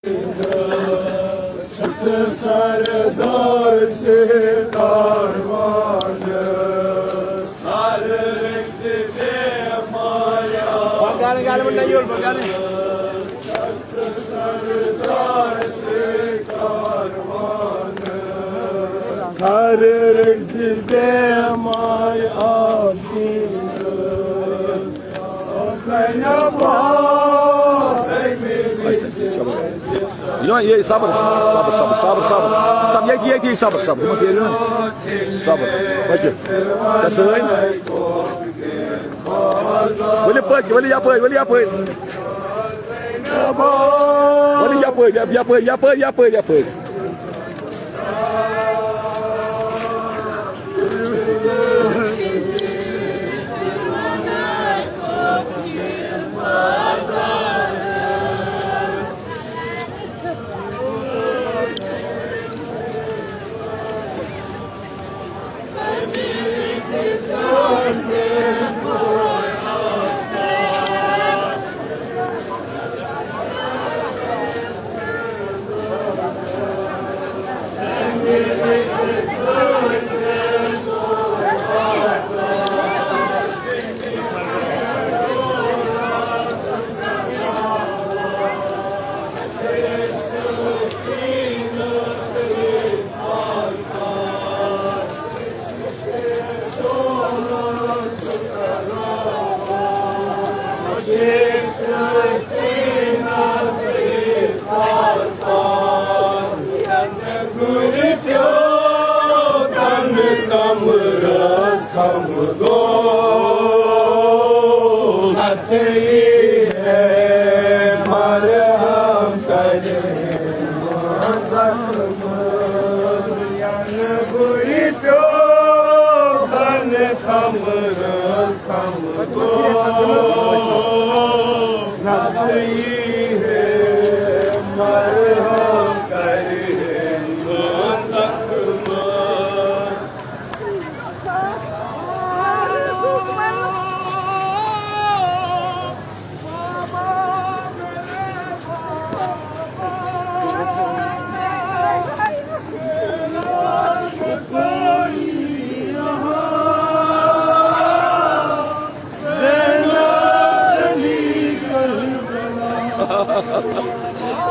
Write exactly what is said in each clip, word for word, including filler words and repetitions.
سردار سے کاروان۔ ہر رز بے مایا۔ یہِ ما، یہِ صبر، صبر، صبر، صبر، صبر، صبر، ییٚتی، ییٚتی، صبر، صبر، ہُمَتھ ییٚلہِ نہٕ۔ صبر، پٔکِو۔ ژےٚ سۭتۍ۔ ؤلِو پٔکۍ، ؤلِو یَپٲرۍ، ؤلِو یَپٲرۍ۔ ؤلِو یَپٲرۍ، یَپ-، یَپٲرۍ، یَپٲرۍ، یَپٲرۍ، یَپٲرۍ۔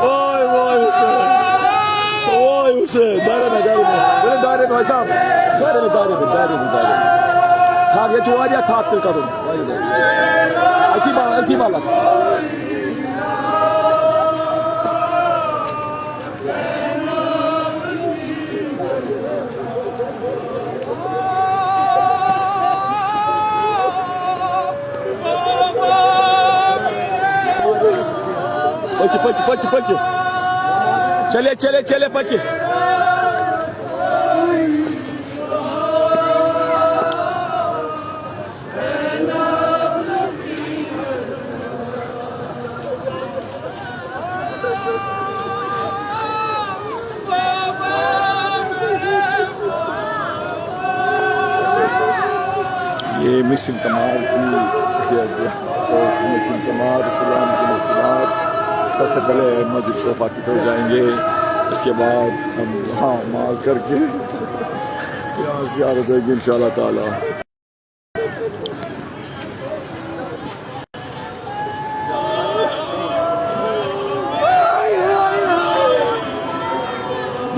اوے، اوے حسین۔ اوے حسین۔ دارے میں، دارے میں۔ ؤلِو دارے میں، بھائی صاحب۔ دارے میں، دارے میں، دارے میں، دارے میں۔ تھاو، ییٚتہِ چھُ واریاہ تھپھ تیٚلہِ کَرُن۔ اَتی ما، اَتی ما لَگہِ۔ پٔکِو، پٔکِو، پٔکِو، پٔکِو۔ چلے، چلے، چلے، پٔکِو۔ یہ مسلم کمال کی، یہ مسلم کمال، اسلام کی مسلم کمال۔ سب سے پہلے مسجد کوفہ کی طرف جائیں گے، اس کے بعد ہم وہاں مال کر کے یہاں زیارت ہوگی انشاءاللہ تعالیٰ۔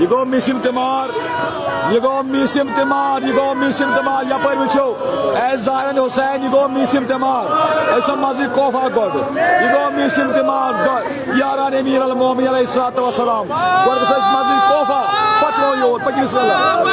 یہِ گوٚو مسلم تہِ مار، یہِ گوٚو مسلم تہِ مار، یہِ گوٚو مسلم تہِ مار۔ یپٲرۍ وٕچھِو، اے زارن حسین، یہِ گوٚو مسلم تہِ مار۔ أسۍ چھِ مسجد کوفہ گۄڈٕ، یہِ گوٚو مسلم تہِ مار۔ یاران امیر المومنین علیہ الصلوۃ والسلام۔ گۄڈٕ گژھو أسۍ مسجد کوفہ، پتہٕ یِمو یور، پٔکِو بسم اللہ۔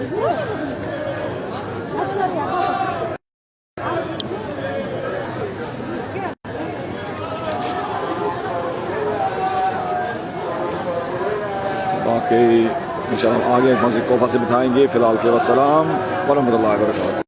باقی انشاءاللہ ہم آگے مسجد کوفہ سے بتائیں گے۔ فی الحال کے والسلام ورحمۃ اللہ وبرکاتہ۔